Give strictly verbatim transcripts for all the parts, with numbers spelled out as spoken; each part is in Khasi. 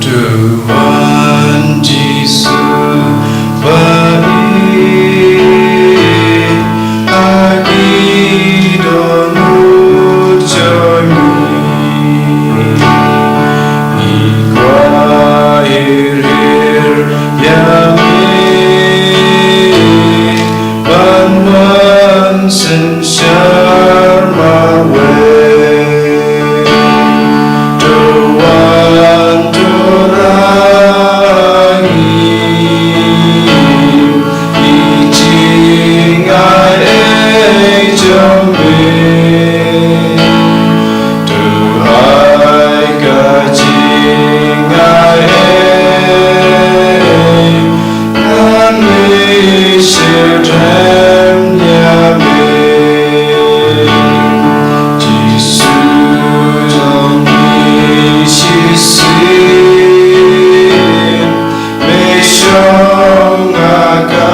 Tuhan Jisu, bad ïa ki dohnud jong ngi, ngi kwah ïa ri ïa me ban wan synshar marwei. To wan to rah ïa ngi, ïa ki jingai ei jong me. To ai ka jingai ei ban ïasyriem ïa me. Jisu jong ngi shisien, me shong ha ka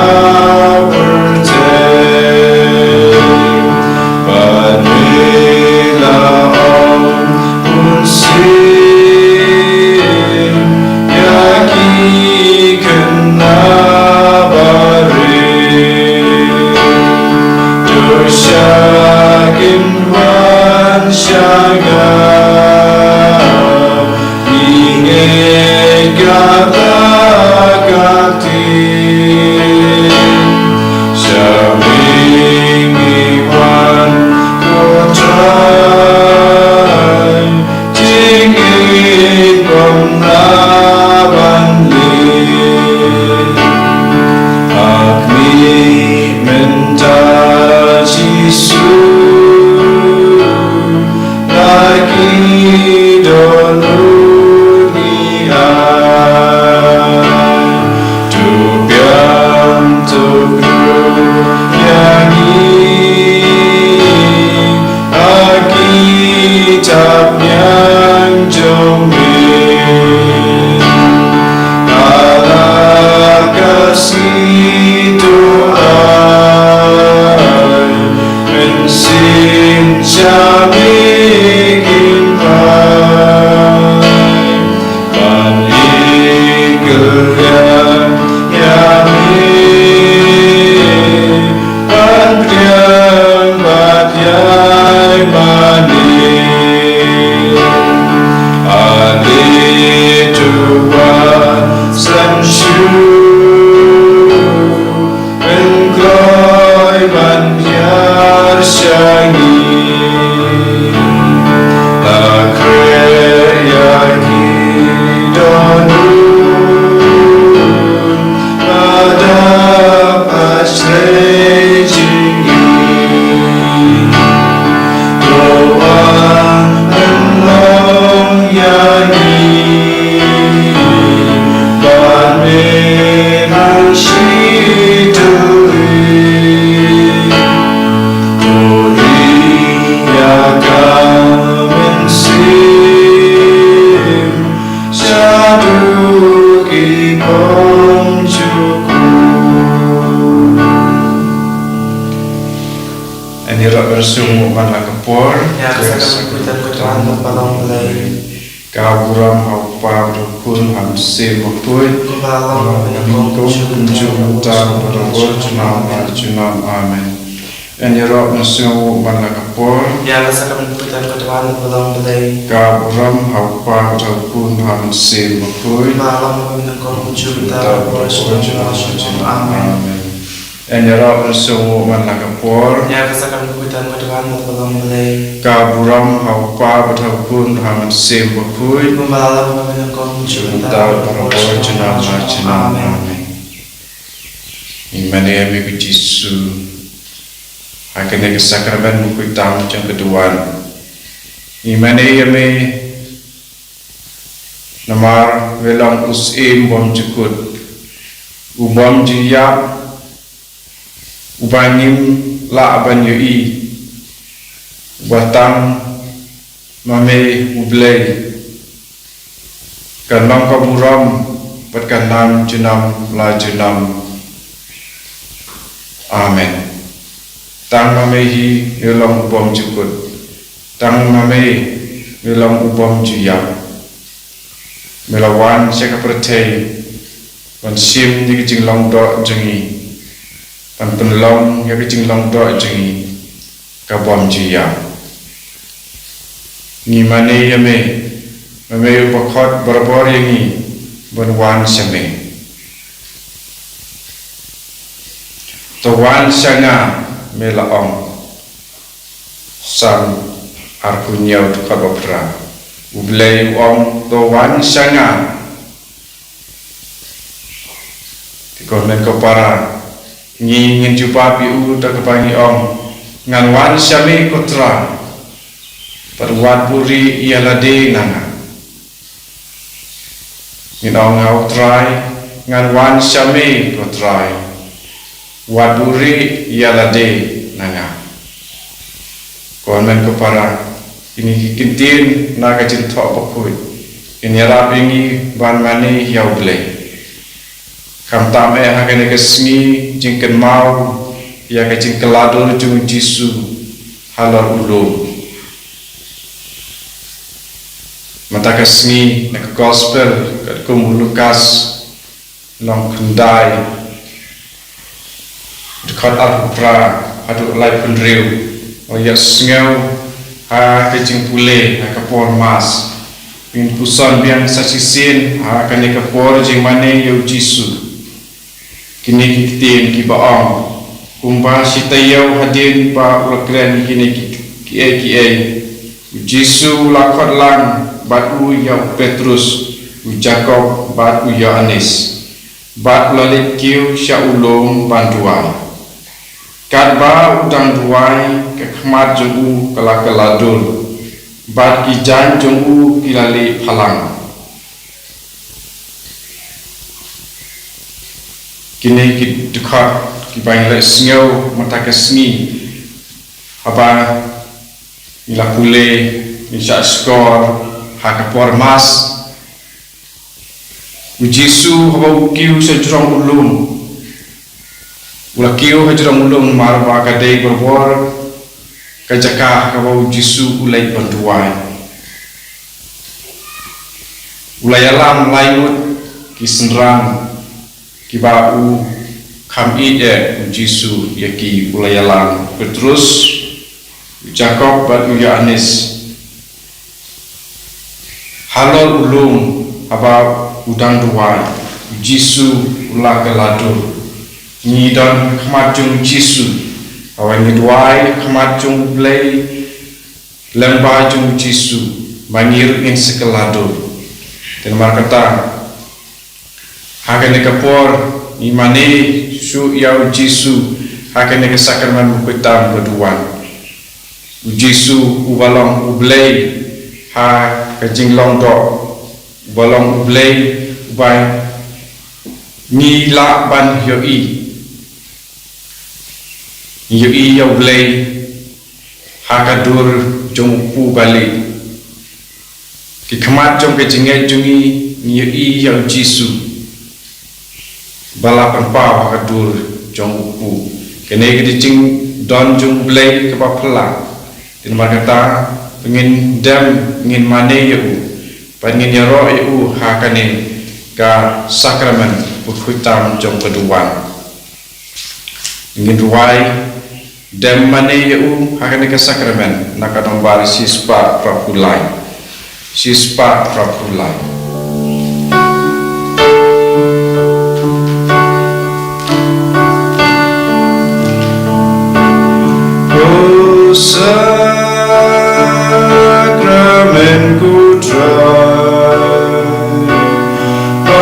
pyrthei. Bad me la ong, un siem ïa ki khynnah barit. To shah kin wan sha nga, ngi ngeit kata ka ktien. Sha me ngi wan, ko Trai, jingngeit bym lah ban leit. Khmih mynta Jisu, na ki dohnud ngi ai. To biang to kruh ïa ngi ha ki thapniang jong me. Ha la ka sngi to ai mynsiem sha me kin phai ban ïeit kylliang ïa me, ban pdiang bad ïai mane. Ale to wan san shu, pynkloi ban hiar sha ngi. La khreh ïa ki dohnud, la dap ha shlei jong ngi. To wan pynlong ïa ngi, bad me nang sngewthuh. To ri ïa ka mynsiem shaduh ki bymjukut. Yn ïaroh ban sngewthuh man la ka por. Ïa ka sakram khuid, ka twan bad ka long Blei. Ka burom ha u Kpa bad ha u Khun bad ha u Mynsiem Bakhuid. Kumba la long ha kaba nyngkong, kumjuh, kumjuh, mynta bad barabor, junom bad junom. Amen. Yn ïaroh ban sngewthuh man la ka por. Ïa ka sakram khuid, ka twan bad ka long Blei. Ka burom ha u Kpa bad ha u Khun bad ha u Mynsiem Bakhuid. Kumba la long ha kaba nyngkong, kumjuh, mynta bad barabor, junom bad junom. Amen. Amen. Yn ïaroh ban sngewthuh man la ka por. Ïa ka sakram khuid, ka twan bad ka long Blei. Ka burom ha u Kpa bad ha u Khun bad ha u Mynsiem Bakhuid. Kumba la long ha kaba nyngkong, kumjuh, mynta bad barabor, junom bad junom. Amen. Amen. Ngi mane ïa me ko Jisu ha kane ka sakramen bakhuid tam jong ka duwan. Ngi mane ïa me namar me long u Syiem bymjukut, u bym ju ïap, uba ngim lah ban ïohi. Ba tang ma me u Blei kan long ka burom bad kan nang junom la junom. Amen. Tang ma me hi me long u bym ju kut. Tang ma me me long u bym ju ïap. Me la wan sha ka pyrthei ban shim ïa ka jinglong doh jong ngi, ban pynlong ïa ka jinglong doh jong ngi ka bym ju ïap. Ngi mane ïa me, ma me u ba khot barabor ïa ngi ban wan sha me. To wan sha nga, me la ong. Salm arphew hynñiew dkhot ba phra. U Blei u ong to wan sha nga. Te ko hynmen ko para, ngi ngin jubab ïa u da kaba ngi ong, ngan wan sha me ko Trai. Bad wat buhrieh ïa lade na nga. Ngin ong ha u Trai, ngan wan sha me ko Trai. Wat buhrieh ïa lade na nga. Ko hynmen ko para, kine ki kyntien na ka Jingthoh Bakhuid kin ïarap ïa ngi ban mane ïa u Blei. Khamtam eh ha kane ka sngi jingkynmaw ïa ka jingkylla dur jong u Jisu halor u lum. Mynta ka sngi na ka Gospel katkum u Lukas, lynnong khyndai, dkhot arphew phra haduh laiphew hynriew, ngi ïohsngew ha ka jingpule ha ka por Mass. Ngin puson biang sa shisien ha kane ka por jingmane ïa u Jisu. Kine ki ktien kiba ong, kumba shi taïew hadien ba u la kren ïa kine ki, kiei kiei, u Jisu u la khot lang bad u ïa u Petrus, u Jakob bad u Ïoannis, bad u la leit kiew sha u lum ban duwai. Katba u dang duwai, ka khmat jong u ka la kylla dur, bad ki jaiñ jong u ki la lieh phalang. Kine ki dkhot kiba ngi la ïohsngew mynta ka sngi haba ngi la pule, ngi shah shkor ha ka por Mass. U Jisu haba u kiew sha jrong u lum, u la kiew ha jrong u lum namar ba ka dei barabor ka jaka kaba u Jisu u leit ban duwai. U la ïalam lai ngut ki synran kiba u kham ïeit eh u Jisu ïa ki. U la ïalam u Petrus, u Jakob bad u Ïoannis. Halor u lum haba u dang duwai, u Jisu u la kylla dur. Ngi don ha khmat jong u Jisu, haba ngi duwai ha khmat jong u Blei, lyngba jong u Jisu, ba ngi ruh ngin sa kylla dur. Te namar kata, ha kane ka por ngi mane shuh ïa u Jisu ha kane ka sakramen bakhuid tam ba duwan. U Jisu uba long u Blei ha ka jinglong doh, uba long u Blei uba ngi lah ban ïohi. Ngi ïohi ïa u Blei ha ka dur jong u kpu ba lieh. Ki khmat jong ka jingngeit jong ngi, ngi ïohi ïa u Jisu ba la pynpaw ha ka dur jong u kpu. Kane ka dei jingdon jong u Blei kaba phylla. Te namar kata, ngin dem, ngin mane ïa u, bad ngin ïaroh ïa u ha kane ka sakramen bakhuid tam jong ka duwan. Ngin duwai, dem mane ïa u ha kane ka sakramen na ka nombar shispah phra phew lai. Shispah phra phew lai. Ko sakramen ko Trai, ba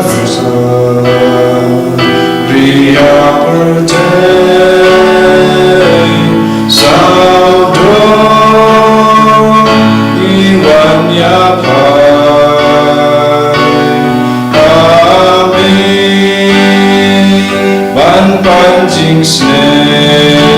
pynshai ïa pyrthei, sawdong ngi wan ïa pha. Amen. Ban pan jingsneng,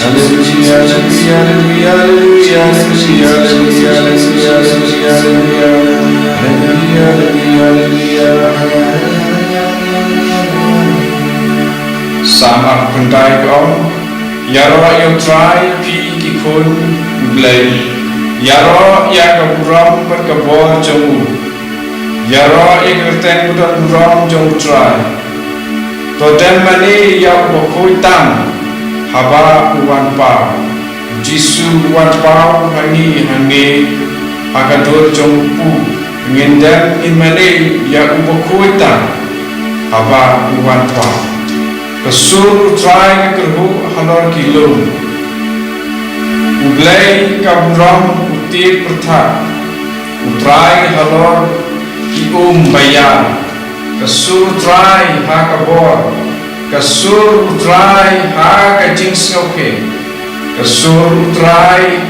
Psalm arphew khyndai ka ong: Ïaroh ïa U Trai, phi ki khun U Blei, ïaroh ïa ka burom bad ka bor jong u. Ïaroh ïa ka kyrteng ba don burom jong U Trai. To dem mane ïa u bakhuid tam haba u wan paw. U Jisu u wan paw ha ngi hangne ha ka dur jong u kpu. Ngin dem ngin mane ïa u bakhuid tam haba u wan paw. Ka sur U Trai ka kyrhuh halor ki lum. U Blei ka burom u tied pyrthat. U Trai halor ki um ba ïar. Ka sur U Trai ha ka bor. Ka sur U Trai ha ka jingsngewkhia. Ka sur U Trai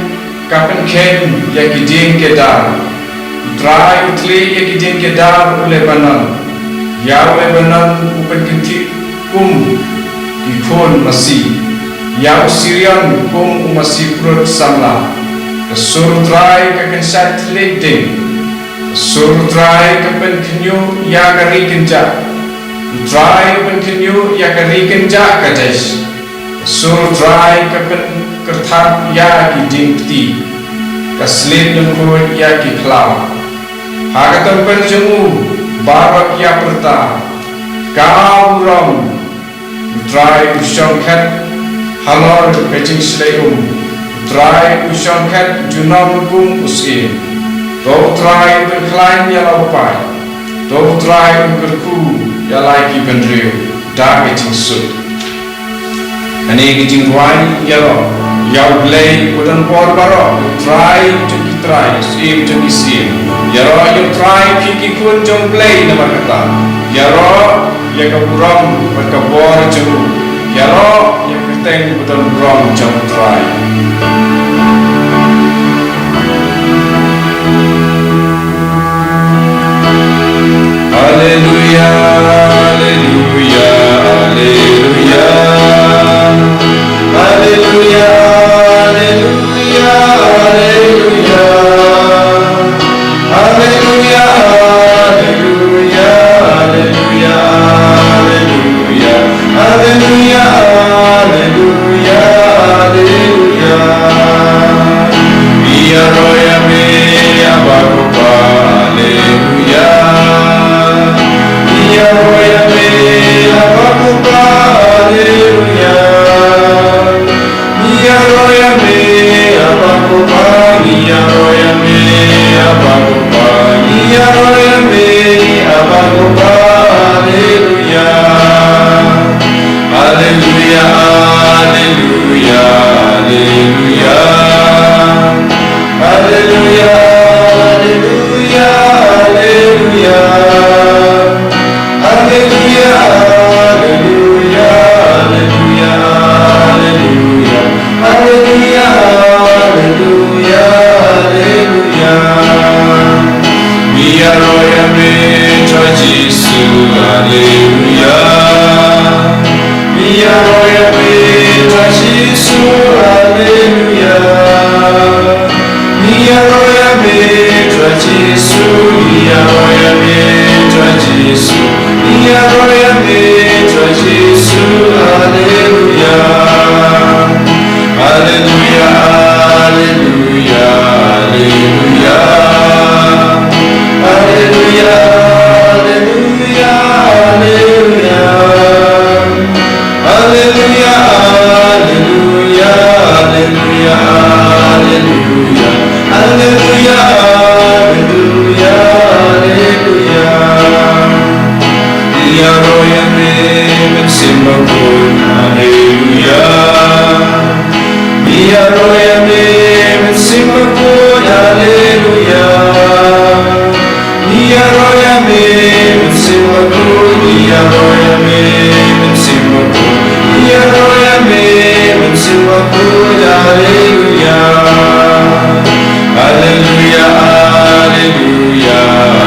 ka pynkheiñ ïa ki dieng kedar. U Trai u thylliej ïa ki dieng kedar u Lebanon. Ïa u Lebanon u pynkynthiah kum ki khun masi. Ïa u Sirion kum u masi prut samla. Ka sur U Trai ka kynshait thylliej ding. Ka sur U Trai ka pynkhynñiuh ïa ka ri kynjah. U Trai u pynkhynñiuh ïa ka ri kynjah Kadesh. Ka sur U Trai ka pynkyrthat ïa ki dieng kti. Ka sliep lyngkhuid ïa ki khlaw. Ha ka templ jong u baroh ki ïa pyrta: Ka burom. U Trai u shongkhet halor ka jingshlei um. U Trai u shongkhet junom kum u syiem. To U Trai u pynkhlaiñ ïa la u paid. To U Trai u kyrkhu ïa la ki bynriew da ka jingsuk. Kane ka jingrwai ïaroh ïa U Blei u don bor baroh, U Trai jong ki trai, u Syiem jong ki syiem. Ïaroh ïa U Trai, phi ki khun jong U Blei namar kata. Ïaroh ïa ka burom bad ka bor jong u. Ïaroh ïa ka kyrteng ba don burom jong U Trai. Alleluia, alleluia, alleluia. Alleluia, alleluia, alleluia. Alleluia, alleluia, alleluia, alleluia. Alleluia, alleluia, alleluia. Ïaroh ïa me, Abba Kpa, alleluia. Ïaroh ïa me, Abba Kpa, alleluia. Ïaroh ïa me, Abba Kpa, ïaroh ïa me, Abba Kpa, ïaroh ïa me, Abba Kpa, alleluia. Alleluia, alleluia, alleluia. Alleluia, alleluia, alleluia. Alleluia, alleluia, alleluia, alleluia. Alleluia, alleluia, alleluia. Ïaroh ïa me, Trai Jisu, alleluia. Ïaroh ïa me, Trai Jisu, alleluia. Ïaroh ïa me, Trai Jisu, ïaroh ïa me, Trai Jisu, ïaroh ïa me, Trai Jisu, alleluia. Alleluia, alleluia, alleluia. Alleluia, alleluia, alleluia. Alleluia, alleluia, alleluia, alleluia. Alleluia, alleluia, alleluia. Ïaroh ïa me, Mynsiem Bakhuid, alleluia. Ïaroh ïa me, Mynsiem Bakhuid, alleluia. Ïaroh ïa me, Mynsiem Bakhuid, ïaroh ïa me, Mynsiem Bakhuid, ïaroh ïa me, Mynsiem Bakhuid, alleluia. Alleluia, alleluia,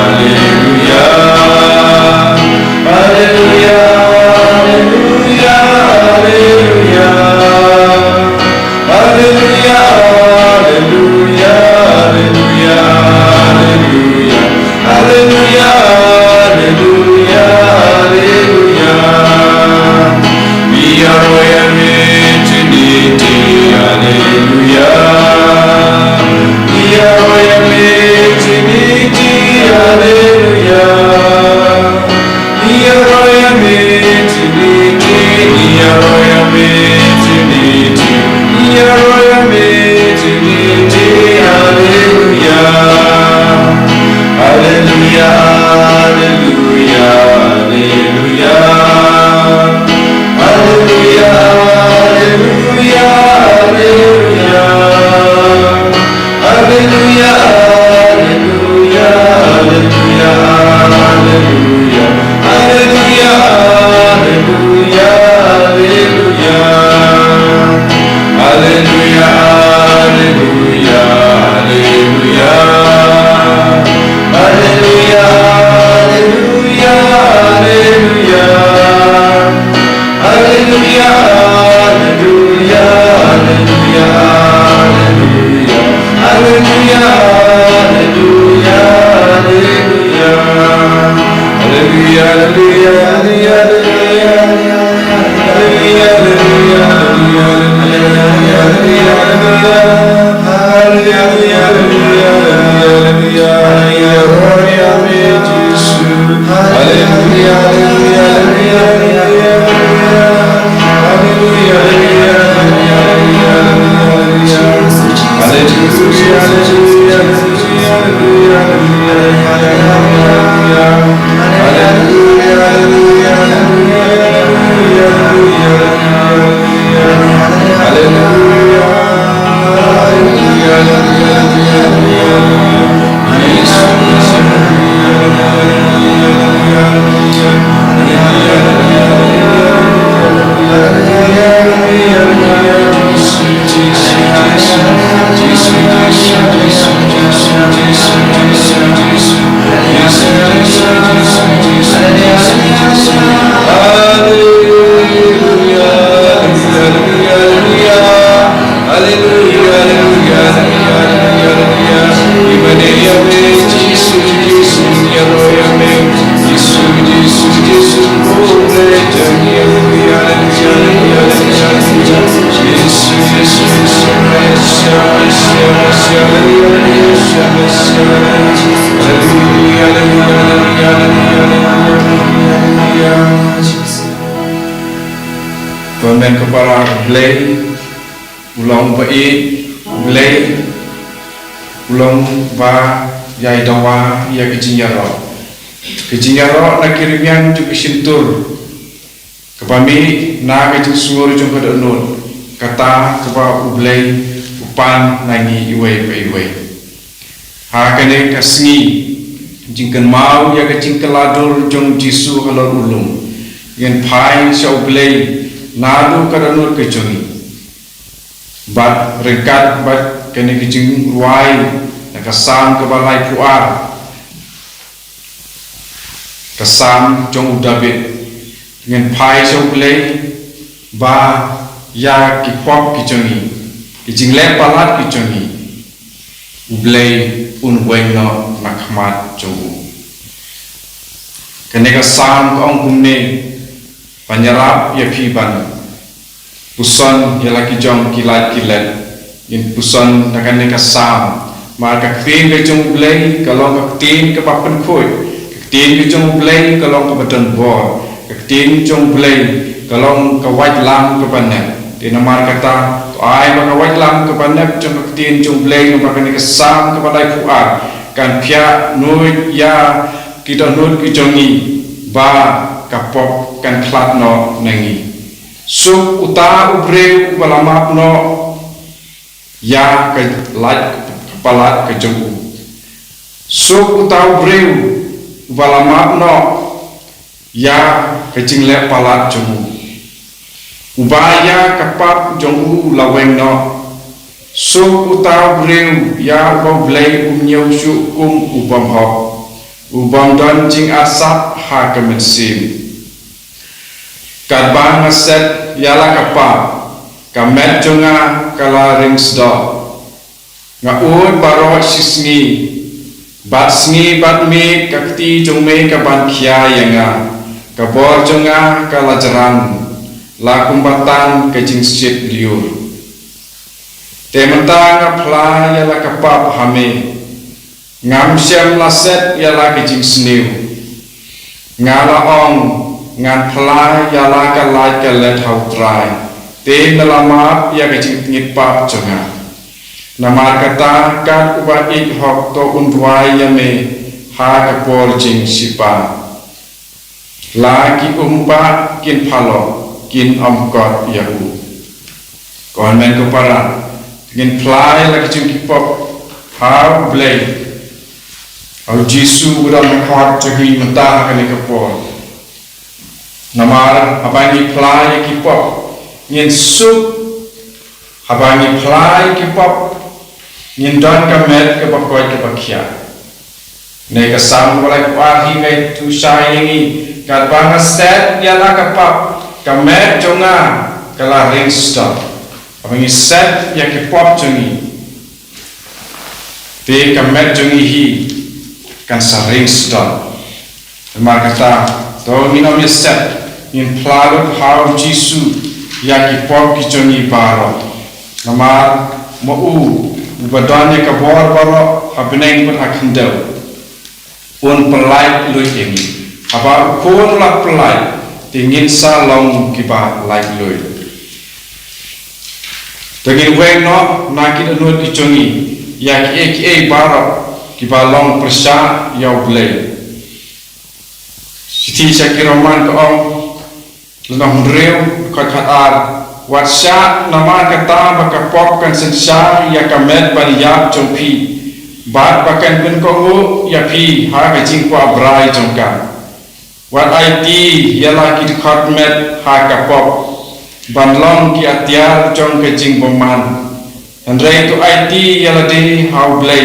alleluia. Alleluia, alleluia, alleluia. Alleluia, alleluia, alleluia, alleluia. Alleluia, alleluia, alleluia. Ko hynmen ko para, U Blei u long ba ïeit, U Blei u long ba ïai dawa ïa ka jingïaroh. Ka jingïaroh na ki rmiang jong ka shyntur, kaba mih na ka jingsngur jong ka dohnud, kata kaba U Blei u pan na ngi iwei pa iwei. Ha kane ka sngi jingkynmaw ïa ka jingkylla dur jong U Jisu halor u lum, ngin phai sha U Blei naduh ka dohnud ka jong ngi. Bad ryngkat bad kane ka jingrwai na ka Salm kaba laiphew ar, ka Salm jong u David, ngin phai sha U Blei ba ïa ki pop ki jong ngi, ki jingleh palat ki jong ngi, U Blei un weng noh na khmat jong u. Kane ka Salm ka ong kumne: Ban ïarap ïa phi ban puson ïa la ki jong ki lait ki let, ngin puson na kane ka Salm. Namar ka ktien ka jong U Blei ka long ka ktien kaba pynkhuid, ka ktien ka jong U Blei ka long kaba don bor, ka ktien jong U Blei ka long ka waitlam kaba nep. Te namar kata, to ai ba ka waitlam kaba nep jong ka ktien jong U Blei, namar kane ka Salm kaba laiphew ar, kan phiah nuid ïa ki dohnud ki jong ngi ba ka pop kan khlad noh na ngi. Suk uta u briew uba la map noh ïa ka lait ka palat ka jong u. Suk uta u briew uba la map noh ïa ka jingleh palat jong u, uba ïa ka pap jong u la weng noh. Suk uta u briew ïa uba U Blei um ñiew shuh kum u bymhok, u bym don jingarsap ha ka mynsiem. Katba nga set ïa la ka pap, ka met jong nga ka la ring sdot. Nga ud baroh shi sngi, bad sngi bad miet ka kti jong me ka ban khia ïa nga, ka bor jong nga ka la jrang, la kumba tang ka jingshit lyiur. Te mynta nga phla ïa la ka pap ha me, ngam shym la set ïa la ka jingsniew. Nga la ong, ngan phla ïa la ka lait ka let ha U Trai, te me la map ïa ka jingtngit pap jong nga. Namar kata, kat uba ïeit hok to un duwai ïa me ha ka por jingshipa. La ki um bah kin phalo, kin ym kot ïa u. Ko hynmen ko para, ngin phla ïa la ki jong ki pop ha U Blei, ha U Jisu uba don ha khmat jong ngi mynta ha kane ka por. Namar haba ngi phla ïa ki pop, ngin suk. Haba ngi phla ïa ki pop, ngin don ka met kaba koit kaba khiah. Ne ka Salm kaba laiphew ar hi ka ïathuh shai ïa ngi, katba nga set ïa la ka pap, ka met jong nga ka la ring sdot. Haba ngi set ïa ki pop jong ngi, te ka met jong ngi hi kan sa ring sdot. Namar kata, To ngin ym ïaset, ngin phla lut ha u Jisu ïa ki pop ki jong ngi baroh. Namar ma u, uba don ïa ka bor baroh ha bneng bad ha khyndew, un pyllait luid ïa ngi. Haba u Khun u la pyllait, te ngin sa long kiba laitluid. To ngin weng noh na ki dohnud ki jong ngi ïa kiei kiei baroh kiba long pyrshah ïa U Blei. Shithi sha ki Roman ka ong, lynnong hynriew, dkhot khatar: Wat shah, namar kata ba ka pop kan synshar ïa ka met ban ïap jong phi, bad ba kan pynkohnguh ïa phi ha ka jingkwah brai jong ka. Wat aiti ïa la ki dkhot met ha ka pop ban long ki atiar jong ka jingbymman. Hynrei to aiti ïa lade ha U Blei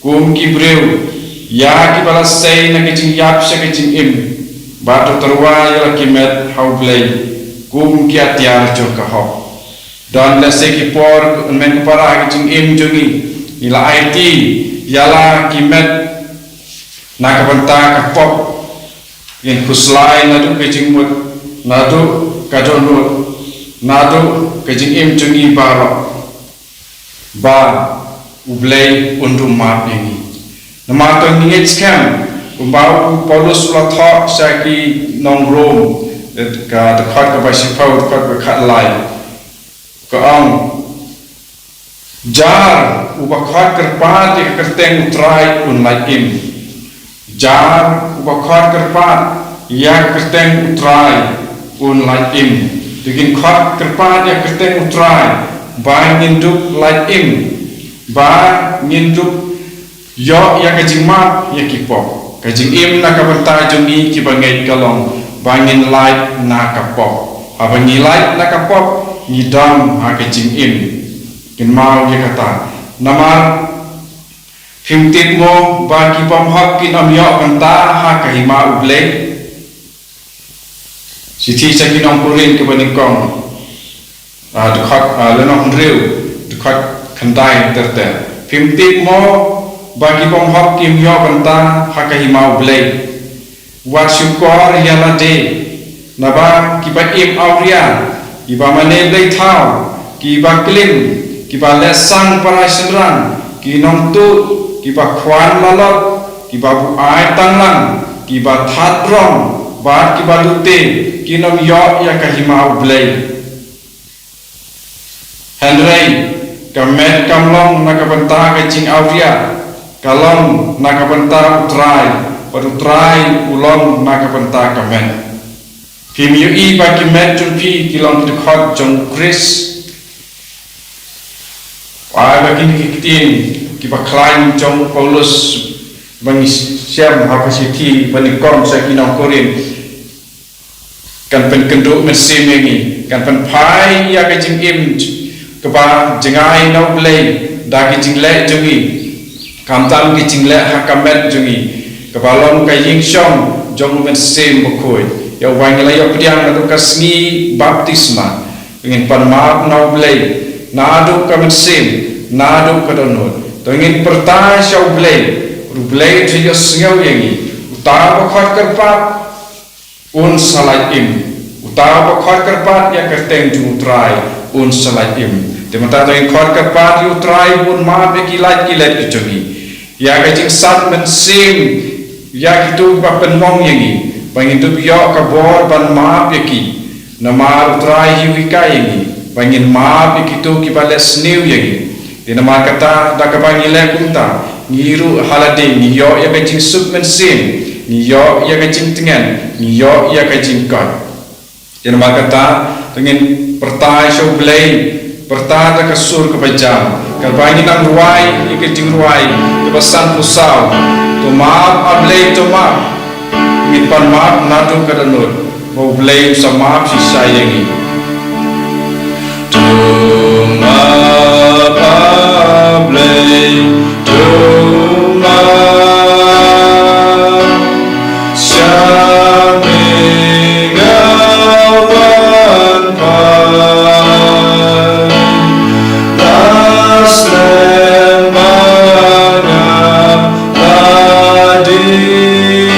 kum ki briew, ïa kiba la sei na ka jingïap sha ka jingim, bad to tyrwa ïa la ki met ha U Blei kum ki atiar jong ka hok. Don lehse ki por, hynmen ki para, ha ka jingim jong ngi, ngi la aiti ïa la ki met na ka bynta ka pop. Ngin khuslai naduh ka jingmut, naduh ka dohnud, naduh ka jingim jong ngi baroh, ba U Blei un duh map ïa ngi. Namar to ngin ngeit skhem, kumba u Paulus u la thoh sha ki nong Rom, eh, ka dkhot kaba shiphew, dkhot ba khatlai. Ka ong, jar uba khot kyrpad ïa ka kyrteng U Trai un lait im. Jar uba khot kyrpad ïa ka kyrteng U Trai un lait im. Te ngin khot kyrpad ïa ka kyrteng U Trai, ba ngin dup lait im, ba ngin dup ïoh ïa ka jingmap ïa ki pop. Ka jingim na ka bynta jong ngi kiba ngeit ka long ba ngin lait na ka pop. Haba ngi lait na ka pop, ngi don ha ka jingim. Ngin maw ïa kata. Namar phim tip mo ba ki bymhok kin ym ïoh bynta ha ka hima U Blei? Shithi sha ki nong Korinth kaba nyngkong, ah, dkhot, ah, lynnong hynriew, dkhot khyndai ter ter. Phim tip mo ba ki bymhok kim ïoh bynta ha ka hima U Blei? Wat shukor ïa lade, naba kiba im awria, kiba mane blei thaw, kiba klim, kiba leh sang para shynrang, ki nongtuh, kiba khwan lalot, kiba buaid tanglang, kiba thad rong, bad kiba lute, kin ym ïoh ïa ka hima U Blei. Hynrei ka met kam long na ka bynta ka jingawria, ka long na ka bynta U Trai, bad U Trai u long na ka bynta ka met. Phim ïohi ba ki met jong phi ki long ki dkhot jong U Khrist? Ai ba kine ki ktien kiba khlaiñ jong u Paulus ba ngi shem ha ka shithi ba nyngkong sha ki nong Korinth kan pynkynduh mynsiem ïa ngi, kan pynphai ïa ka jingim kaba jngai na U Blei da ka jingleh jong ngi. Khamtam ka jingleh ha ka met jong ngi, kaba long ka ïingshong jong U Mynsiem Bakhuid. Ïa uba ngi la ïoh pdiang naduh ka sngi baptisma. Ngin pan map na U Blei naduh ka mynsiem, naduh ka dohnud. To ngin pyrta sha U Blei, U Blei un sa ïohsngew ïa ngi. Uta uba khot kyrpad un sa lait im. Uta uba khot kyrpad ïa ka kyrteng jong U Trai un sa lait im. Te mynta to ngin khot kyrpad ïa U Trai un map ïa ki lait ki let ki jong ngi. Ïa ka jingsat mynsiem ïa kito kiba pynmong ïa ngi, ba ngin dup ïoh ka bor ban map ïa ki. Namar U Trai hi u hikai ïa ngi ba ngin map ïa kito kiba leh sniew ïa ngi. Te namar kata, da kaba ngi leh kumta, ngi ruh ha lade ngi ïoh ïa ka jingsuk mynsiem, ngi ïoh ïa ka jingtngen, ngi ïoh ïa ka jingkoit. Te namar kata, to ngin pyrta sha U Blei, pyrta da ka sur kaba jam, kaba ngin nang rwai ïa ka jingrwai kaba sanphew saw. To map, A Blei, to map. Ngin pan map naduh ka dohnud, ba U Blei un sa map shisha ïa ngi. To map, A Blei, to map. Sha me nga wan pat, la slem ba nga la dih.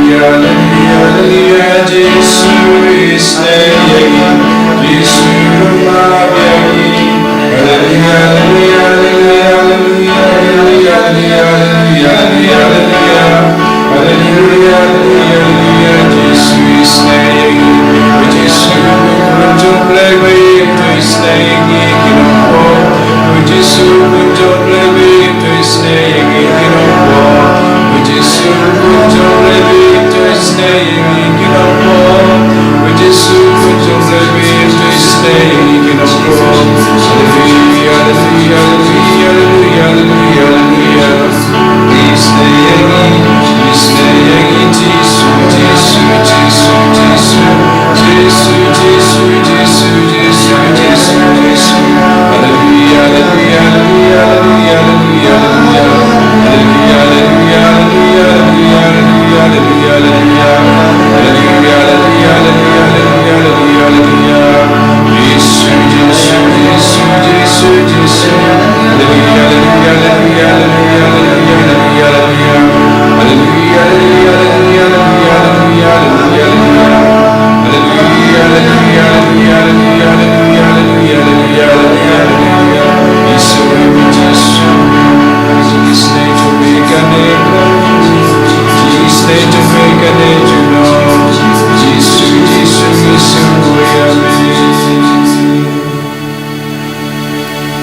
Haleluya, haleluya, Jisu, isynei ïa ngi. Jisu, map ïa ngi. Haleluya, haleluya, haleluya, Jisu, isynei ïa ngi. Jisu, isynei ïa ngi. Jisu,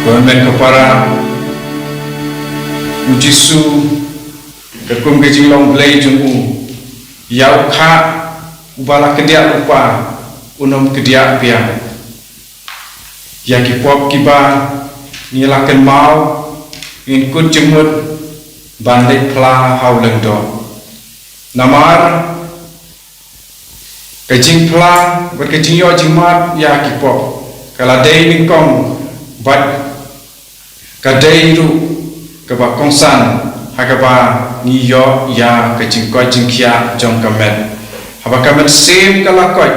Ko hynmen ko para, u Jisu, katkum ka jinglong Blei jong u, ïa u kha uba la kdiah lypa, un ym kdiah biang. Ïa ki pop kiba ngi la kynmaw, ngin kut jingmut ban leit phla ha u lyngdoh. Namar ka jingphla bad ka jingïoh jingmap ïa ki pop ka la dei nyngkong bad ka dei ruh kaba kongsan ha kaba ngi ïoh ïa ka jingkoit jingkhiah jong ka met. Haba ka mynsiem ka la koit,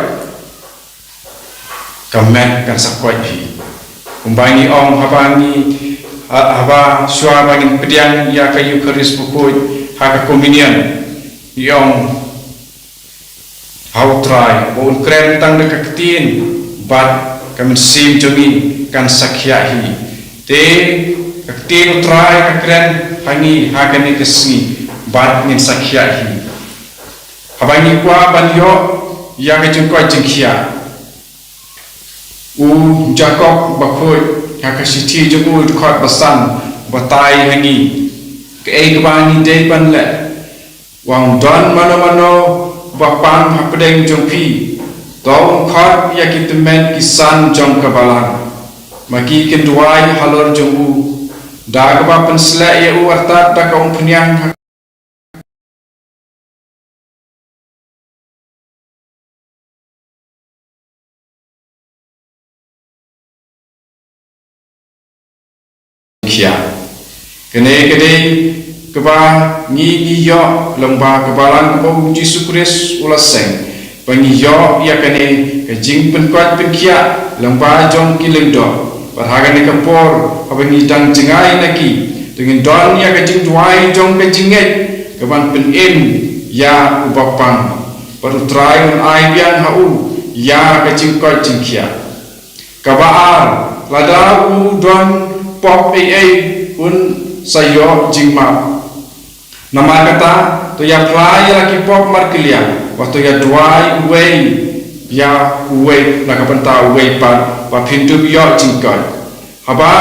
ka met kan sa koit hi. Kumba ngi ong haba ngi, ha-, haba shuwa ba ngin pdiang ïa ka Eukharist bakhuid ha ka Communion, ngi ong ha u Trai ba un kren tang da ka ktien bad ka mynsiem jong ngi kan sa khiah hi. Te ka ktien u Trai ka kren ha ngi ha kane ka sngi bad ngin sa khiah hi. Haba ngi kwah ban ïoh ïa ka jingkoit jingkhiah, u Jakob bakhuid ha ka shithi jong u dkhot ba san u batai ha ngi kaei kaba ngi dei ban leh. Wat don mano mano ba pang hapdeng jong phi, to un khot ïa ki tymmen ki san jong ka Balang, ma ki kin duwai halor jong u, da kaba pynsleh ïa u artat da ka umphniang ha khiah. Kane ka dei kaba ngi ngi ïoh lyngba ka Balang kaba u Jisu Khrist u la seng, ba ngi ïoh ïa kane ka jingpynkoit pynkhiah lyngba jong ki lyngdoh. Bad ha kane ka por haba ngi dang jngai na ki, to ngin don ïa ka jingduwai jong ka jingngeit kaban pynim ïa u bapang. Bad u Trai un ai biang ha u ïa ka jingkoit jingkhiah. Kaba ar, lada u don pop ei ei un sa ïoh jingmap. Namar kata, to ïa phla ïa la ki pop markylliang, bad to ïa duwai uwei ïa uwei na ka bynta uwei pat, ba phin dup ïoh jingkoit. Haba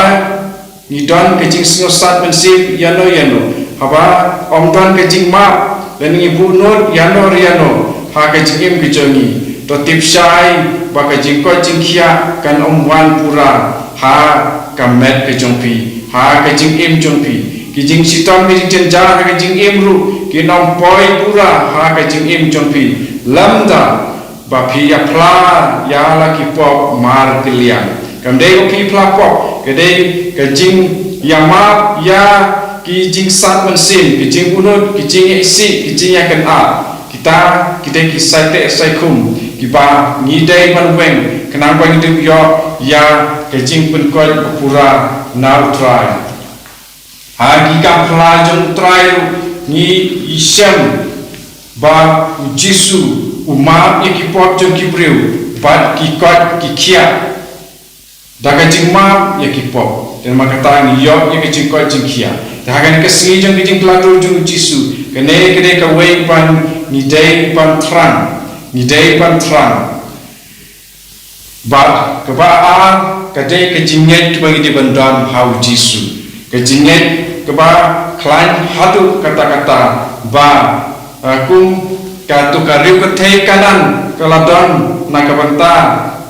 ngi don ka jingsngewsat mynsiem ïano ïano, haba ym don ka jingmap, lane ngi buh nud ïano re ïano ha ka jingim ka jong ngi, to tip shai ba ka jingkoit jingkhiah kan ym wan pura ha ka met ka jong phi, ha ka jingim jong phi. Ki jingshitom ki jingjynjar ha ka jingim ruh kin ym poi pura ha ka jingim jong phi, lymda ba phi ïa phla ïa la ki pop markylliang. Kam dei ba phi phla pop, ka dei ka jingïamap ïa ki jingsat mynsiem, ki jingbuhnud, ki jingïaisih, ki jingïakynad. Kita ki dei ki saiteh saikhum kiba ngi dei ban weng khnang ba ngi dup ïoh ïa ka jingpynkoit ba pura na u Trai. Ha ki kam phla jong u Trai ruh ngi ïashem ba u Jisu u map ïa ki pop jong ki briew bad ki koit ki khiah da ka jingmap ïa ki pop. Te namar kata ngi ïoh ïa ka jingkoit jingkhiah. Te ha kane ka sngi jong ka jingpynlait jong u Jisu, kane ka dei kawei ban ngi dei ban thrang, ngi dei ban thrang. Bad kaba ar ka dei ka jingngeit kaba ngi dei ban don ha u Jisu. Ka jingngeit kaba khlaiñ haduh katta katta ba, eh, kum kato ka ri kynthei Kanaan ka la don na ka bynta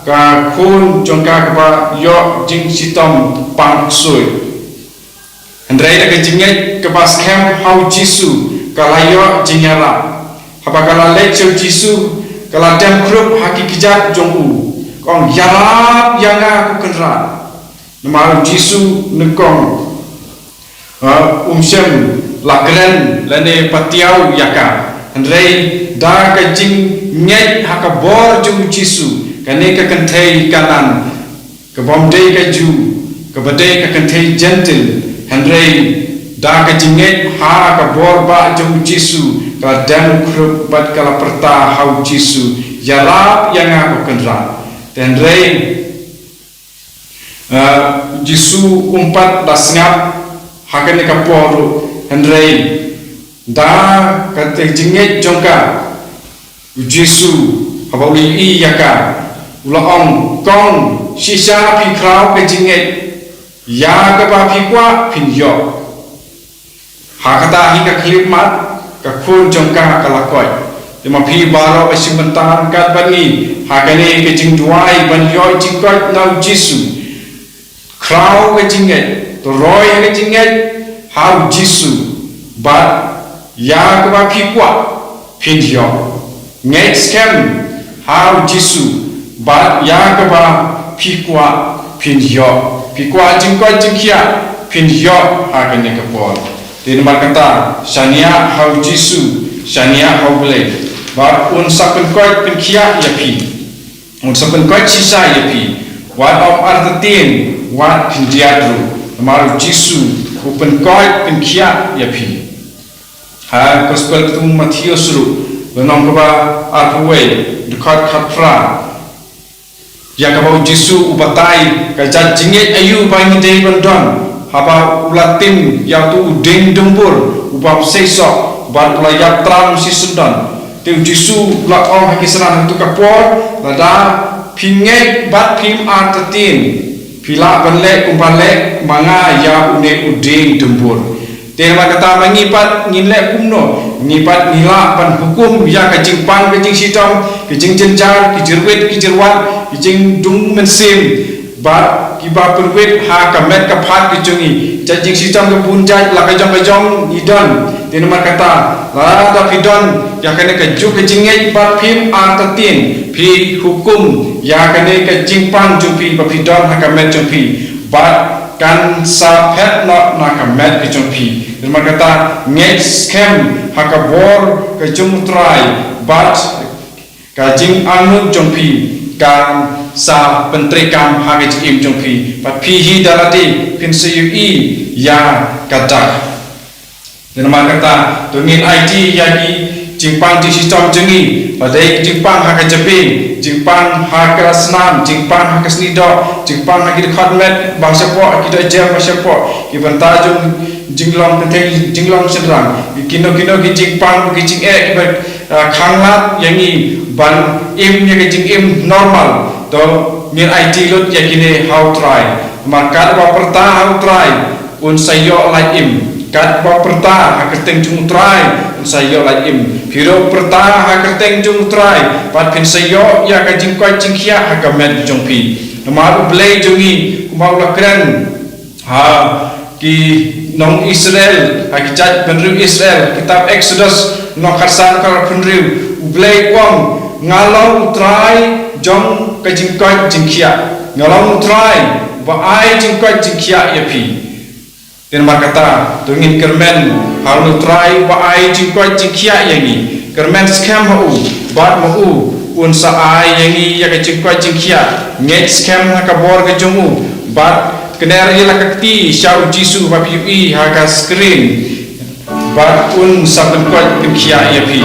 ka khun jong ka kaba ïoh jingshitom pang ksuid. Hynrei da ka jingngeit kaba skhem ha u Jisu ka la ïoh jingïarap. Haba ka la leit sha u Jisu ka la dem khrup ha ki kjat jong u. Ka ong, "Ïarap ïa nga ko Kynrad." Namar u Jisu nyngkong, ha, um shym la kren lane patiaw ïa ka. Hynrei da ka jingngeit ha ka bor jong u Jisu, kane ka kynthei Kanaan, kaba ym dei ka Jiw, kaba dei ka kynthei Jentil, hynrei da ka jingngeit ha ka bor ba jong u Jisu, ka la dem khrup bad ka la pyrta ha u Jisu, "Ïarap ïa nga ko Kynrad." Te hynrei, eh, u Jisu um pat da sngap ha kane ka por ruh, hynrei da ka jingngeit jong ka, u Jisu, haba u la ïohi ïa ka, u la ong, "Kong, shisha phi khraw ka jingngeit, ïa kaba phi kwah phin ïoh." Ha kata hi ka khyllipmat, ka khun jong ka ka la koit. Te ma phi baroh ba shim bynta ryngkat bad ngi ha kane ka jingduwai ban ïoh jingkoit na u Jisu. Khraw ka jingngeit, to roi ka jingngeit ha u Jisu, bad ïa kaba phi kwah phin ïoh. Ngeit skhem ha u Jisu, bad ïa kaba phi kwah phin ïoh. Phi kwah jingkoit jingkhiah, phin ïoh ha kane ka por. Te namar kata, shaniah ha u Jisu, shaniah ha u Blei, bad un sa pynkoit pynkhiah ïa phi. Un sa pynkoit shisha ïa phi. Wat ym artatien, wat khyndiat ruh. Namar u Jisu u pynkoit pynkhiah ïa phi. Ha Gospel katkum u Mathaios ruh, lynnong kaba arphew wei, dkhot khatphra, ïa kaba u Jisu u batai ka jait jingngeit aïu ba ngi dei ban don. Haba u la tim ïa uto u dieng dumbur uba ym sei soh, bad u la ïap tram shisyndon. Te u Jisu u la ong ha ki synran ha kato ka por, lada phi ngeit bad phim artatien, phi lah ban leh kumba leh ma nga ïa une u dieng dumbur. Te namar kata ma ngi pat ngin leh kumno? Ngi pat ngi lah ban hukum ïa ka jingpang ka jingshitom, ka jingjynjar, ka jyrwit ka jyrwat, ka jingdum mynsiem, bad kiba pynwit ha ka met ka phad ka jong ngi. Jait jingshitom ka bun jait, la ka jong ka jong ngi don. Te namar kata, lada phi don ïa kane kajuh ka jingngeit bad phim artatien, phi hukum ïa kane ka jingpang jong phi ba phi don ha ka met jong phi, bad kan sa phet noh na ka met ka jong phi. Namar kata, ngeit skhem ha ka bor ka jong u Trai, bad ka jingangnud jong phi kan sa pyntreikam ha ka jingim jong phi. Bad phi hi da lade phin sa ïohi ïa ka dak. Te namar kata, to ngin aiti ïa ki jingpang jingshitom jong ngi, ba dei jingpang ha ka jabieng, jingpang ha ka snam, jingpang ha ka snieh doh, jingpang ha ki dkhot met ba shapoh, ki dohjem ba shapoh, ki bynta jong jinglong kynthei jinglong shynrang, kino kino ki jingpang, ki jingeh kiba, ah, khanglad ïa ngi ban im ïa ka jingim normal. To ngin aiti lut ïa kine ha u Trai. Namar katba pyrta ha u Trai, un sa ïoh lait im. Katba pyrta ha kyrteng jong u Trai, un sa ïoh lait im. Phi ruh pyrta ha kyrteng jong u Trai, bad phin sa ïoh ïa ka jingkoit jingkhiah ha ka met jong phi. Namar u Blei jong ngi, kumba u la kren ha ki nong Israel, ha ki jaitbynriew Israel, kitab Exodus, lynnong khatsan, dkhot arphew hynriew, u Blei u ong, nga long u Trai jong ka jingkoit jingkhiah. Nga long u Trai ba ai jingkoit jingkhiah ïa phi. Te namar kata, to ngin kyrmen ha u Trai ba ai jingkoit jingkhiah ïa ngi. Kyrmen skhem ha u, bad ma u un sa ai ïa ngi ïa ka jingkoit jingkhiah. Ngeit skhem ha ka bor ka jong u, bad kner ïa la ka kti sha u Jisu ba phi ïohi ha ka screen, bad un sa pynkoit pynkhiah ïa phi.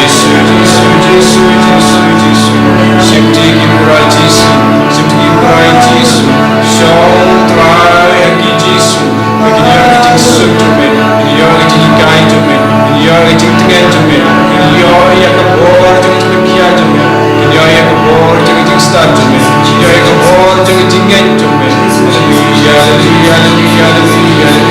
Jisu, Jisu, Jisu, Jisu. Shimti ki pura Jisu, shimti ki pura Jisu. Shong Trai ha ki Jisu. Kin ïoh ka jingsuk jong me, kin ïoh ka jinghikai jong me, kin ïoh ka jingtngen jong me, kin ïoh ïa ka bor jong ka jingpynkhia jong me, kin ïoh ïa ka bor jong ka jingstad jong me, kin ïoh ïa ka bor jong ka jingngeit jong me. Haleluya, haleluya, haleluya.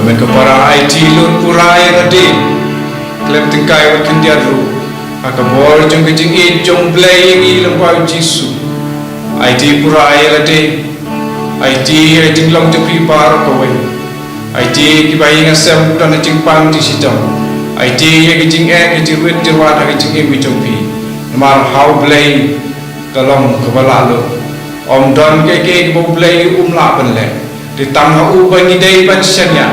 Amen. Ko para, aiti lut pura ïa lade khlem tyngkai wat khyndiat ruh ha ka bor jong ka jingïeit jong U Blei ïa ngi lyngba U Jisu. Aiti pura ïa lade. Aiti ïa ka jinglong jong phi baroh kawei. Aiti ïa kiba ïing ha sem, don ha jingpang jingshitom. Aiti ïa ka jingeh, ka jingwit jingwat ha ka jingim ka jong phi. Namar ha U Blei ka long kaba lah lut. Ym don kaei kaei kaba U Blei um lah ban leh. Te tang ha u ba ngi dei ban shaniah.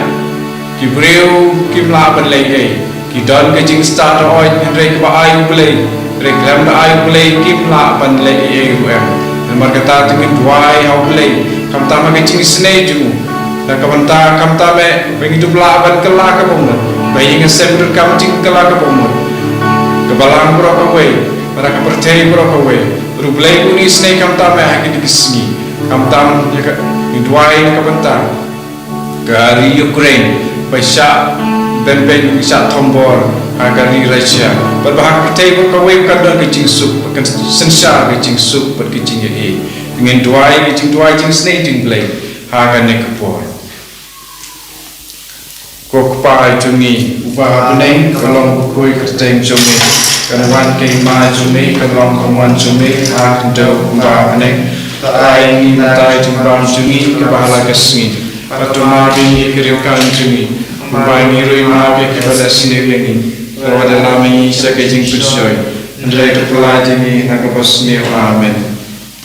Ki briew kim lah ban leh ei. Ki don ka jingstad hooid, hynrei kaba ai U Blei, hynrei khlem da ai U Blei kim lah ban leh ei ruh em. Namar kata te ngin duwai ha U Blei khamtam ha ka jingisynei jong u. Da ka bynta khamtam eh ba ngi dup lah ban kylla kaba mut, ba ïing ha sem ruh kam jingkylla kaba mut. Ka balang baroh kawei, bad ka pyrthei baroh kawei. Bad U Blei un isynei khamtam eh ha kine ki sngi. Khamtam ïa ka, ngi duwai na ka bynta ka ri Ukraine ba shah bynbeit, shah thombor ha ka ri Russia. Bad ba ha ka pyrthei baroh kawei kan don ka jingsuk, kan synshar ka jingsuk bad ka jingïeit. Ngin duwai ka jingduwai jingsnei jong U Blei ha kane ka por. Ko Kpa jong ngi uba ha bneng, ka long bakhuid ka kyrteng jong me. Kan wan ka hima jong me, kan long ka mon jong me ha ka khyndew kumba ha bneng. Ai ngi mynta ka jingbam jong ngi kaba ha la ka sngi. Bad to map ïa ngi ki riewkam jong ngi, kumba ngi ruh ngi map ïa kiba leh sniew ïa ngi. Wat lam ïa ngi sha ka jingpynshoi, hynrei to pyllait ïa ngi na kaba sniew. Amen.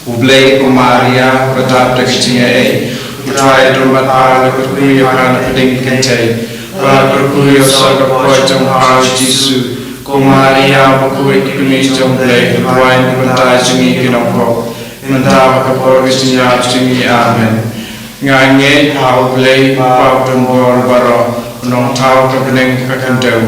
U Blei, ko Maria ba dap da ka jingaiei, U Trai u don bad pha, la kyrkhu ïa pha na pdeng ki kynthei, bad la kyrkhu ïa u soh ka kpoh jong pha U Jisu. Ko Maria bakhuid, ka kmie jong U Blei, duwai na ka bynta jong ngi ki nongpop, mynta bad ha ka por ka jingïap jong ngi. Amen. Nga ngeit ha U Blei, U Kpa u don bor baroh, u nongthaw ka bneng ka khyndew,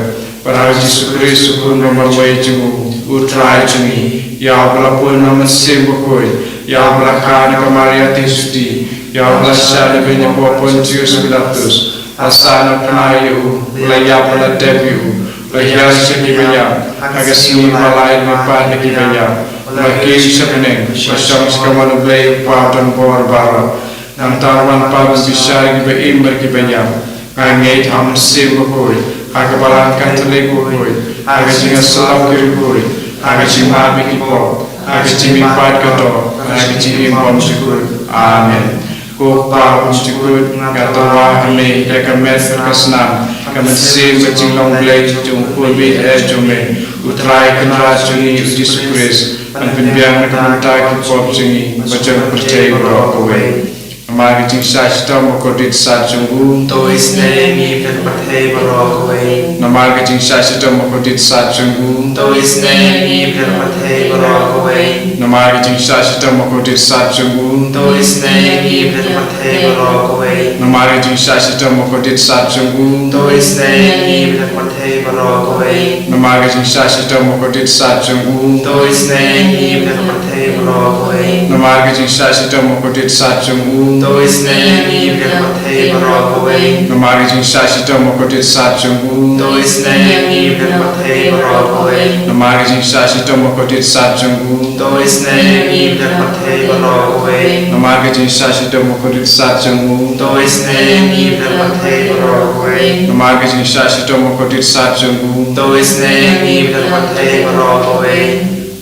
bad ha U Jisu Khrist u Khun ba marwei jong u, U Trai jong ngi, ïa uba la pun na U Mynsiem Bakhuid, ïa uba la kha na ka Maria Theisotti, ïa uba la shad na ka beiñ hapoh Pontius Pilatus, la sah, la phna ïa u, la ïap, la dep ïa u, la hiar sha kiba ïap, ha ka sngi ba lai la leit pat na kiba ïap, la kiew sha bneng, la shong sha kamon U Blei U Kpa u don bor baroh. Nangta u wan pat ban bishar ïa kiba im bad kiba ïap. Nga ngeit ha U Mynsiem Bakhuid, ha ka Balang Katholik bakhuid, ha ka jingïasyllok ki riewkhuid, ha ka jingmap ïa ki pop, ha ka jingmihpat ka doh, ha ka jingim bymjukut. Amen. Ko Kpa bymjukut, nga tyrwa ha me ïa ka met bad ka snam, ka mynsiem bad jinglong Blei jong U Khun baieit jong me, U Trai Kynrad jong ngi U Jisu Khrist, ban pynbiang na ka bynta ki pop jong ngi bad jong ka pyrthei baroh kawei. Namar ka jingshah shitom bakordit sat jong u, to isynei ïa ngi bad ka pyrthei baroh kawei. Namar ka jingshah shitom bakordit sat jong u, to isynei ïa ngi bad ka pyrthei baroh kawei. Namar ka jingshah shitom bakordit sat jong u, to isynei ïa ngi bad ka pyrthei baroh kawei. Namar ka jingshah shitom bakordit sat jong u, to isynei ïa ngi bad ka pyrthei baroh kawei. Namar ka jingshah shitom bakordit sat jong u, to isynei ïa ngi bad ka pyrthei baroh kawei. Namar ka jingshah shitom bakordit sat jong u, to isynei ïa ngi bad ka pyrthei baroh kawei. Namar ka jingshah shitom bakordit sat jong u, to isynei ïa ngi bad ka pyrthei baroh kawei. Namar ka jingshah shitom bakordit sat jong u, to isynei ïa ngi bad ka pyrthei baroh kawei. Namar ka jingshah shitom bakordit sat jong u, to isynei ïa ngi bad ka pyrthei baroh kawei. Namar ka jingshah shitom bakordit sat jong u, to isynei ïa ngi bad ka pyrthei baroh kawei.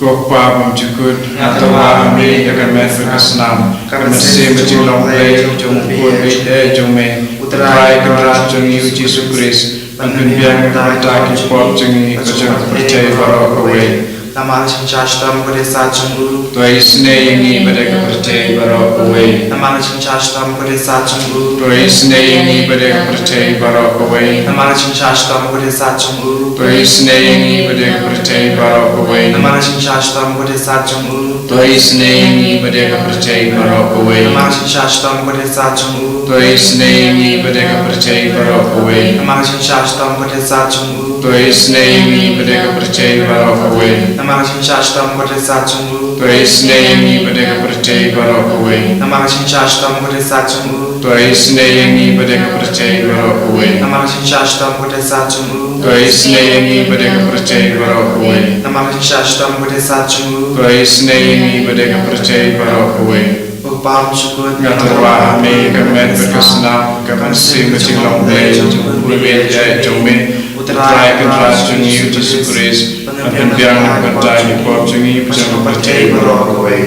Ko Kpa bymjukut, nga tyrwa ha me ïa ka met bad ka snam, ka mynsiem bad jinglong Blei jong U Khun baieit jong me, U Trai Kynrad jong ngi U Jisu Khrist, ban pynbiang na ka bynta ki pop jong ngi bad jong ka pyrthei baroh kawei. Namar ka jingshah shitom bakordit sat jong u, to isynei ïa ngi bad ïa ka pyrthei baroh kawei. Namar ka jingshah shitom bakordit sat jong u, to isynei ïa ngi bad ïa ka pyrthei baroh kawei. Namar ka jingshah shitom bakordit sat jong u, to isynei ïa ngi bad ïa ka pyrthei baroh kawei. Namar ka jingshah shitom bakordit sat jong u, to isynei ïa ngi bad ïa ka pyrthei baroh kawei. Namar ka jingshah shitom bakordit sat jong u, to isynei ïa ngi bad ïa ka pyrthei baroh kawei. Namar ka jingshah shitom bakordit sat jong u, to isynei ïa ngi bad ïa ka pyrthei baroh kawei. Namar ka jingshah shitom bakordit sat jong u, to isynei ïa ngi bad ïa ka pyrthei baroh kawei. Namar ka jingshah shitom bakordit sat jong u, to isynei ïa ngi bad ïa ka pyrthei baroh kawei. Namar ka jingshah shitom bakordit sat jong u, to isynei ïa ngi bad ïa ka pyrthei baroh kawei. Namar ka jingshah shitom bakordit sat jong u, to isynei ïa ngi bad ïa ka pyrthei baroh kawei. Ko Nga tyrwa ha me ka met bad ka snam, ka mynsiem ka jinglong Blei jong u Khun baieit jong me, U Trai Kynrad jong ngi u Jisu Khrist, ban pynbiang na ka bynta ki pop jong ngi bad jong ka pyrthei baroh kawei.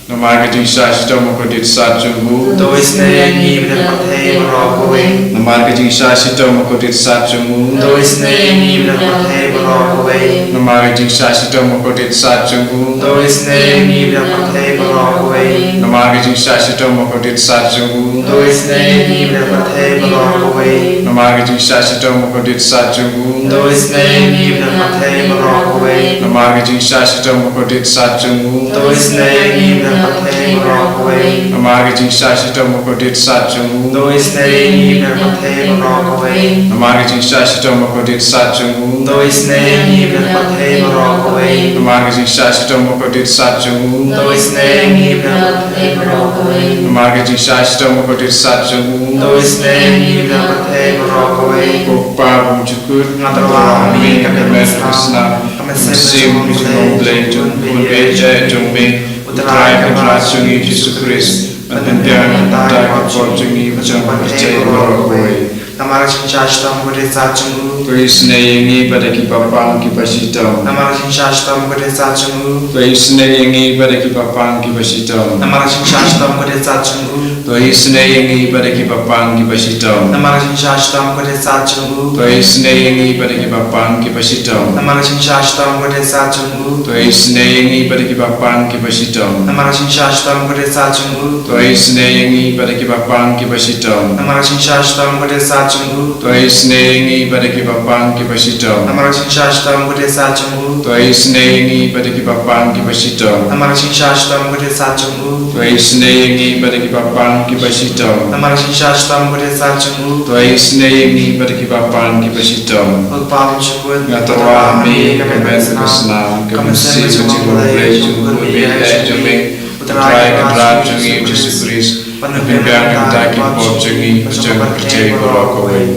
Namar ka jingshah shitom u kordit sat jong u, to isynei ïa ngi bad ka pyrthei baroh kawei. Namar ka jingshah shitom u kordit sat jong u, to isynei ïa ngi bad ka pyrthei baroh kawei. Namar ka jingshah shitom u kordit sat jong u, to isynei ïa ngi bad ka pyrthei baroh kawei. Namar ka jingshah shitom u kordit sat jong u, to isynei ïa ngi bad ka pyrthei baroh kawei. Namar ka jingshah shitom u kordit sat jong u, to isynei ïa ngi bad ka pyrthei baroh kawei. Namar ka jingshah shitom u kordit sat jong u, to isynei ïa ngi bad ka pyrthei baroh kawei. Namar ka jingshah shitom u kordit sat jong u, to isynei ïa ngi bad ka pyrthei baroh kawei. Namar ka jingshah shitom u kordit sat jong u, to isynei ïa ngi bad ka pyrthei baroh kawei. Namar ka jingshah shitom u kordit sat jong u, to isynei ïa ngi bad ka pyrthei baroh kawei. Namar ka jingshah shitom u kordit sat jong u, to isynei ïa ngi bad ka pyrthei baroh kawei. Ko Kpa bymjukut, nga tyrwa ha me ka met bad ka snam, ka mynsiem ka jinglong Blei jong u Khun baieit jong me, U Trai Kynrad jong ngi u Jisu Khrist, ban pynbiang na ka bynta ki pop jong ngi bad jong ka pyrthei baroh kawei. Namar ka jingshah shitom u kordit sat jong u, to isynei ïa ngi bad ki bapang ki bashitom. Namar ka jingshah shitom u kordit sat jong u, to isynei ïa ngi bad ki bapang ki bashitom. Namar ka jingshah shitom u kordit sat jong u, to isynei ïa ngi bad ki bapang ki bashitom. Namar ka jingshah shitom u kordit sat jong u, to isynei ïa ngi bad ki bapang ki bashitom. Namar ka jingshah shitom u kordit sat jong u, to isynei ïa ngi bad ki bapang ki bashitom. Namar ka jingshah shitom u kordit sat jong u, to isynei ïa ngi bad ki bapang ki bashitom. Namar ka jingshah shitom u kordit sat jong u, to isynei ïa ngi bad ki bapang ki bashitom. Namar ka jingshah shitom u kordit sat jong u, to isynei ïa ngi bad ki bapang ki bashitom. Namar ka jingshah shitom u kordit sat jong u, to isynei ïa ngi bad ki bapang ki bashitom. Namar ka jingshah shitom u kordit sat jong u, to isynei ïa ngi bad ki bapang ki bashitom. Ko Kpa bymjukut, nga tyrwa ha me ka met bad ka snam, ka mynsiem ka jinglong Blei jong u Khun baieit jong me, U Trai Kynrad jong ngi u Jisu Khrist, ban pynbiang na ka bynta ki pop jong ngi bad jong ka pyrthei baroh kawei.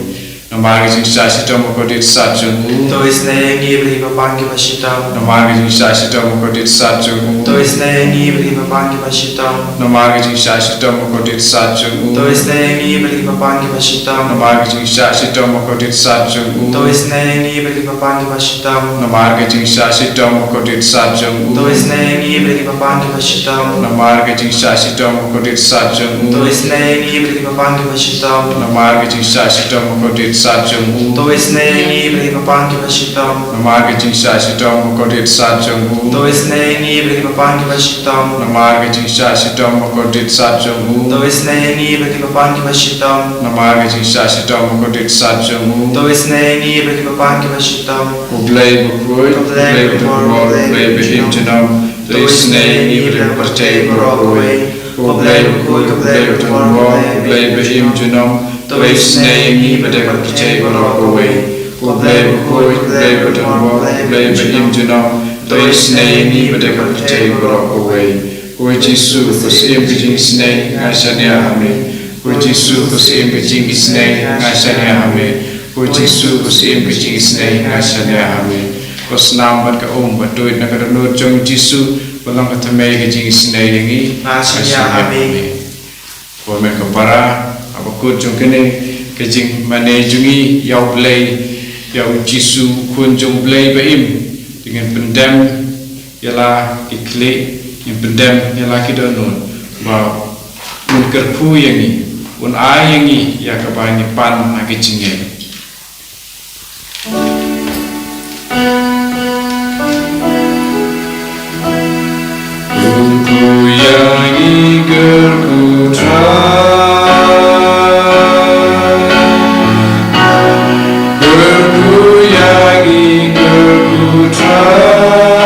Namar ka jingshah shitom u kordit sat jong u, to isynei ïa ngi bad ki bapang ki bashitom. Namar ka jingshah shitom u kordit sat jong u, to isynei ïa ngi bad ki bapang ki bashitom. Namar ka jingshah shitom u kordit sat jong u, to isynei ïa ngi bad ki bapang ki bashitom. Namar ka jingshah shitom u kordit sat jong u, to isynei ïa ngi bad ki bapang ki bashitom. Namar ka jingshah shitom u kordit sat jong u, to isynei ïa ngi bad ki bapang ki bashitom. Namar ka jingshah shitom u kordit sat jong u, to isynei ïa ngi bad ki bapang ki bashitom. Namar ka jingshah shitom u kordit sat jong u, to isynei ïa ngi bad ki bapang ki bashitom. Namar ka jingshah shitom u kordit sat jong u, to isynei ïa ngi bad ki bapang ki bashitom. Namar ka jingshah shitom u kordit sat jong u, to isynei ïa ngi bad ki bapang ki bashitom. Namar ka jingshah shitom u kordit sat jong u, to isynei ïa ngi bad ki bapang ki bashitom. Ko Blei bakhuid, ko Blei badonbor, ko Blei ba im junom, to isynei ïa ngi bad ka pyrthei baroh kawei. Ko Blei bakhuid, ko Blei badonbor, ko Blei ba im junom, to isynei ïa ngi bad ka pyrthei baroh kawei. Ko Blei bakhuid, ko Blei badonbor, ko Blei ba im junom, to isynei ïa ngi bad ka pyrthei baroh kawei. Ko Jisu, ko Syiem ka jingisynei, nga shaniah ha me. Ko Jisu, ko Syiem ka jingisynei, nga shaniah ha me. Ko Jisu, ko Syiem ka jingisynei, nga shaniah ha me. Ko snam bad ka um ba tuid na ka dohnud jong u Jisu, ba long ka thymmei ka jingisynei ïa ngi, nga shaniah ha me. Ko met ko para, haba kut jong kane ka jingmane jong ngi ïa u Blei, ïa u Jisu, u Khun jong u Blei ba im, te ngin pyndem ïa la ki khlieh, ngin pyndem ïa la ki dohnud, ba un kyrkhu ïa ngi, un ai ïa ngi ïa kaba ngi pan ha ka jingngeit. Kyrkhu ïa ngi, kyrkhu Trai. Kyrkhu ïa ngi, kyrkhu Trai.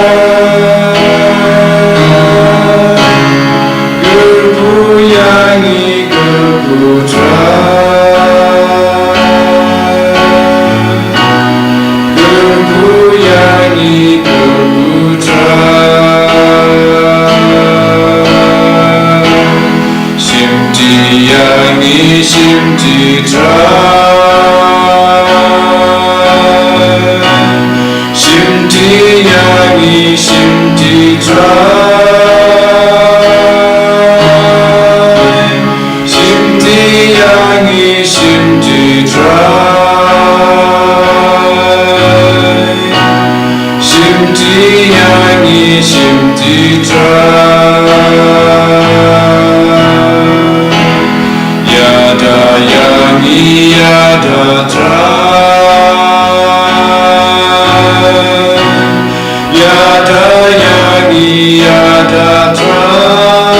Kyrkhu ïa ngi, kyrkhu Trai. Kyrkhu ïa ngi, kyrkhu Trai. Ïada Trai, ïada ïa ngi ïada Trai,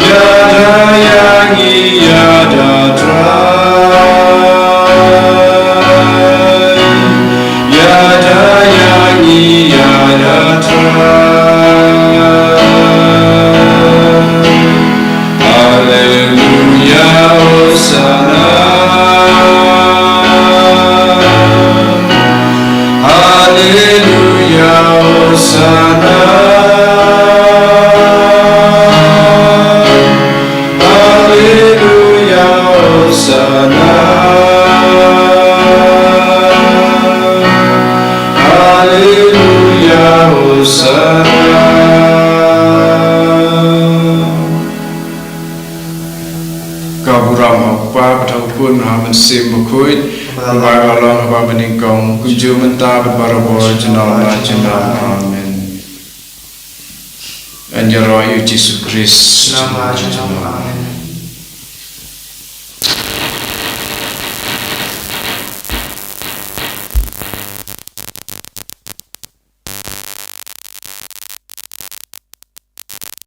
ïada ïa ngi ïada Trai, ïada ïa ngi ïada Trai. Alleluia, Hosanna. Alleluia, Hosanna. Alleluia, Hosanna. Alleluia, Hosanna. Ka burom ha u Kpa bad ha u Khun bad ha u Mynsiem Bakhuid, kumba ka long ha kaba nyngkong, kumjuh mynta bad barabor, junom la junom. Amen. Ngan ïaroh ïa u Jisu Khrist. Junom la junom. Amen.